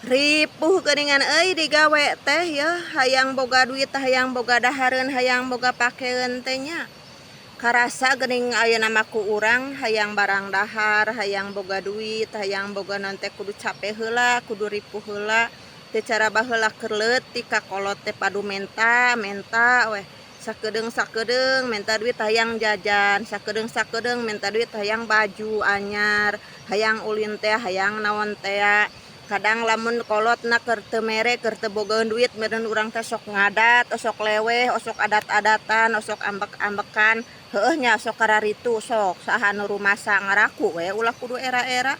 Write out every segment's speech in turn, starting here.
Ripuh geuningan euy digawe teh yeuh, hayang boga duit, hayang boga dahareun, hayang boga pakeun teh nya. Karasa geuning ayeuna mah ku urang hayang barang dahar, hayang boga duit, hayang boga naon teh kudu cape heula, kudu ripuh heula. Teu cara baheula keur leutik ka kolot teh padu menta menta weh. Sakedeung-sakedeung menta duit hayang jajan, sakedeung-sakedeung menta duit hayang baju anyar, hayang ulin teh, hayang naon tea. Kadang lamun kolotna keur teu mere, keur teu bogaeun duit, meureun urang teh sok ngadat, osok leweh, osok adat-adatan, osok ambek-ambekan. Heueuh nya, sok kararitu sok saha nu rumasa ngaraku we ulah kudu era-era.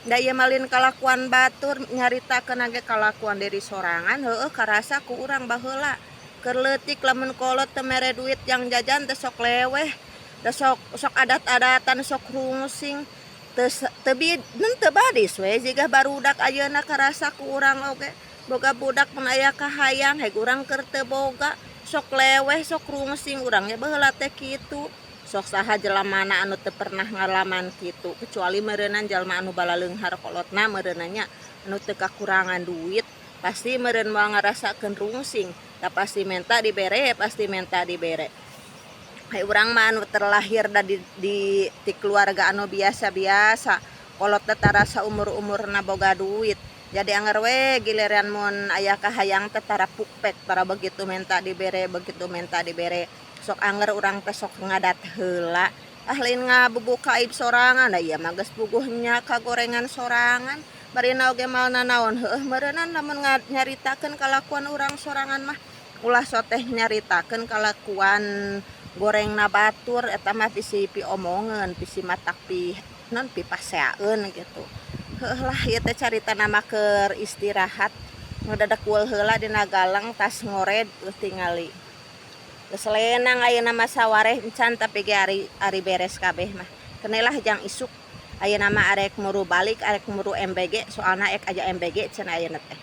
Da ieu mah lain kalakuan batur, nyaritakeun ge kalakuan diri sorangan. Heueuh, karasa ku urang baheula. Keur leutik lamun kolot teu mere duit jang jajan teh sok leweh, da sok sok adat-adatan, sok rungsing. Teu teu teu badis we jiga barudak ayeuna. Karasa ku urang oge boga budak, mun aya kahayang heg urang keur teu boga sok leweh, sok rungsing. Urang ge baheula teh kitu. Sok saha jelamana anu teu pernah ngalaman kitu, kecuali meureunan jalma anu balaleunghar kolotna meureunna nya, anu teu kakurangan duit pasti meureun moal ngarasakeun rungsing da pasti menta dibere, pasti menta dibere. Ai urang mah anu terlahir da di keluarga anu biasa-biasa, kolot teh tara saumur-umurna boga duit, jadi anger we giliran mun aya kahayang teh tara pukpek, tara begitu menta dibere, begitu menta dibere. Sok anger urang teh sok ngadat heula. Ah, lain ngabubuka aib sorangan da ieu mah geus puguh nya kagorengan sorangan barina oge moal nanaon. Heueuh meureunnan lamun nyaritakeun kalakuan urang sorangan mah ulah soteh nyaritakeun kalakuan gorengna batur, eta mah bisi piomongeun, bisi matak pi non pipaseaeun gitu. Heueuh lah, ieu teh caritana mah keur istirahat, ngededekul heula dina galang tas ngored tingali. Geus lenang ayeuna mah, sawareh encan, tapi ge ari ari beres kabeh mah. Keun lah jang isuk. Ayeuna mah arek muru balik, arek muru MBG, soalna ek aya MBG cenah ayeuna teh.